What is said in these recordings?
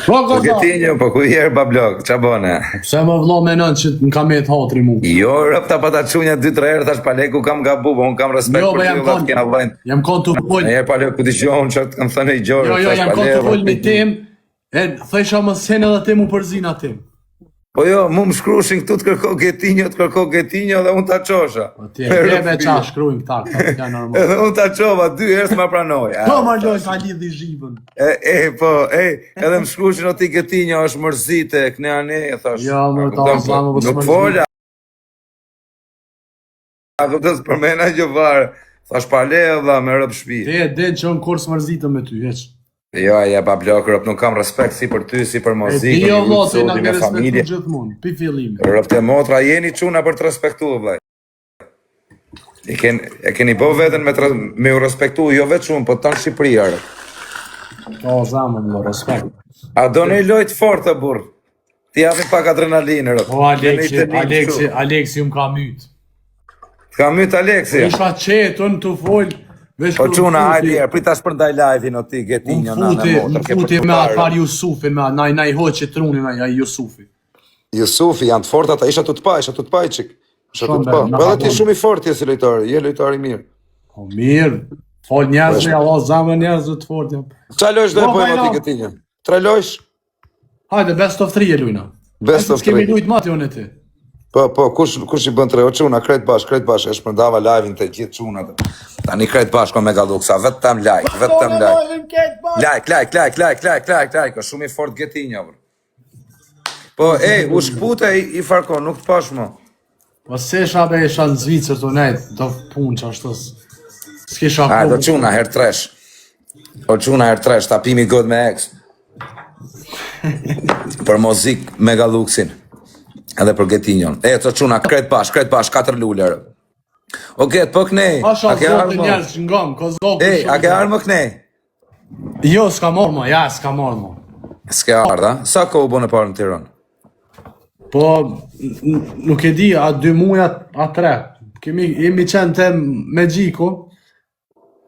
Po, Po Getinjo, po ku je bablok, ça bone? Pse më vlo menon që më ka met hatri mu? Jo, rëp ta pata çunja 2-3 herë thash paleku kam gabu, po un kam respekt Jo, për po ty, jam vlla, kon. të kena vënd. Jam kon të fol. Ne pale ku dëgjoj unë çfarë të kam thënë i gjorë. Jo, jo, thash, jam kon pale, të fol vlla, me tim. E thësha më sen edhe ti mu përzin aty. Po jo, mu më shkrushin këtu të kërko Getinjo, të kërko Getinjo dhe unë ta çosha. Po ti e dhe me qa shkruajnë këta, këta janë normal. Edhe unë ta çova dy herë s'ma pranoi. Po ma loj ta lidhi zhivën. E, e, po, e, edhe më shkrushin o ti Getinjo është mërzite, këne ane, e thash. Jo, më a ta kupton, po, zama, po Nuk s'mërzit. fola. A kupton, s'përmena gjë fare. Thash pale vlla me rëp shtëpi. Ti e din që unë kur s'mërzitem me ty, hiç. Jo, ja pa blok, rëp, nuk kam respekt si për ty, si për E muzikën, di jo ju vlla, ti na zoti ke me respektu familje. gjithmonë, pi fillimi. Rëp të motra jeni çuna për të respektu, vllai. E, ken, e keni bo veten me, tre, me u respektu, jo veç unë, po tanë Shqipëria. Rëp. Po zemër, vlla, respekt. A do një lojtë fort të burr? Ti japim pak adrenalinë, rëp. Po Aleksi, Në një të Aleksi, kështu. Aleksi më ka myt. Të ka myt Aleksi. Isha qetë, unë të fol, veç Po kur çuna, më hajde futi- herë, prit ta shpërndaj live-in o ti Unë Getinjo na futi, në më motër, ke futi për me të atë par Jusufin, me na na i hoqi trunin ai ai Jusufi. Jusufi janë të fortë ata, isha tu të pa, isha tu të pa i çik. Isha tu Shumë të pa. be, na Po edhe ti ka shumë i fortë je si lojtar, je lojtar i mirë. Po mirë, fol njerëzve, ja valla zemër njerëzve të fortë jam. Qa lojsh do e Po, bëjmë bajram. aty Getinjo? Tre lojsh? Hajde best of 3 e lujna. Best of Kemi 3. lujt mati unë e ti. Po, po, kush kush i bën tre? O çuna, krejt bash, krejt bash, e shpërndava live-in të gjithë çunat. Tani krejt bashkë me Galluksa, vetëm like, vetëm like. Like, like, like, like, like, like, like, është shumë i fort Getinjo. Bro. Po, ej, u shkpute i, i Farkon, nuk të pash më. Po se isha be isha në Zvicër të nejt, do punë që ashtu. S'kisha A, do kohë. çuna, herë tresh. O çuna, herë tresh, ta pimi god me ex. Për muzik me Galluksin. Edhe për Getinjon. E, të çuna, krejt bash, krejt bash, katër luler. O, Get, po knej. Pasha A ke zotin ardhë më? njerëz që ngam, ka zotin. Ej, a ke ardhë më knej? Jo, s'ka marrë më, ja, s'ka marrë më. S'ke ardhë, a? Sa kohë u bën e parë në Tiranë? Po, n- n- nuk e di, a dy muaj, a, a tre. Kemi, jemi qenë te Megjiko,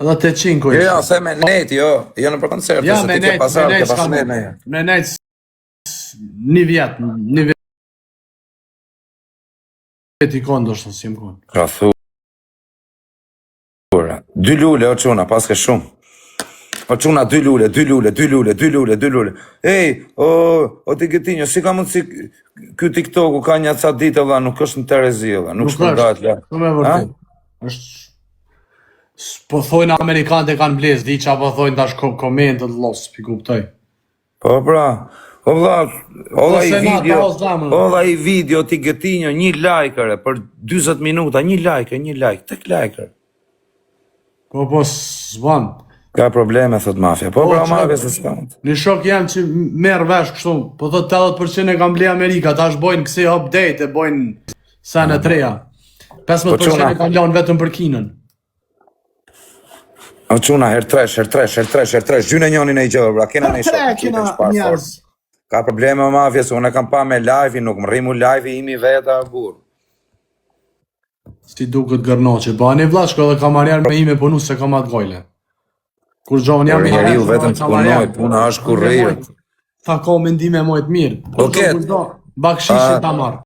edhe te Cinko Jo, isha. jo, the me net, jo, jo në për koncerte, Ja, se me ti ke nejt, pas me ardhë, ke nejt, pas s'ka net marrë. ne. Me nejt s- një vjet, një vjet i kon ndoshta si më kon. Ka thura. Dy lule, o çuna, pas ke shumë. O çuna, dy lule, dy lule, dy lule, dy lule, dy lule. Ej, o, o ti Getinjo, si ka mundësi ky TikToku ka një ca ditë valla, nuk është në Terezi valla, nuk Nuk shpërndahet është. la. Shumë e vërtet. Është S- Po thojnë amerikanët e kanë blez, di qa po thojnë tash ko komentet, los, pi kuptoj. Po pra, o vlla, olla i Po se na, video, ta o zemrën. olla i video ti Getinjo, një like për 40 minuta, një like, një like, tek like. Po, po, s'ban. Ka probleme, thot mafia. Po, Po, pra, qa- mafia se s'ka. Një shok jam që merr vesh kështu, po thot 80% e kanë ble Amerika, tash bojnë kësi update e bojnë sene të reja. 15% Po, çuna. e kanë lanë vetëm për Kinën. O çuna, her tresh, her tresh, her tresh, her tresh, gjyne njonin e i gjë, bra, kena në i Tre shok, kena qyten shpar njerëz. fort. Ka probleme me mafia, se unë e kam pa me live nuk më rrimu live imi veta, burr. Si duket gërnoqe. Ba ne vlla shko edhe kamarier me ime punu se kam atë gojle. Kur gjon jam Por i njeriu hershëm, vetëm të kamarier. punoj, puna është kurrir. Ta ka mendime më të mirë. Kur Okej. do, kur do, bakshishin A- ta marr.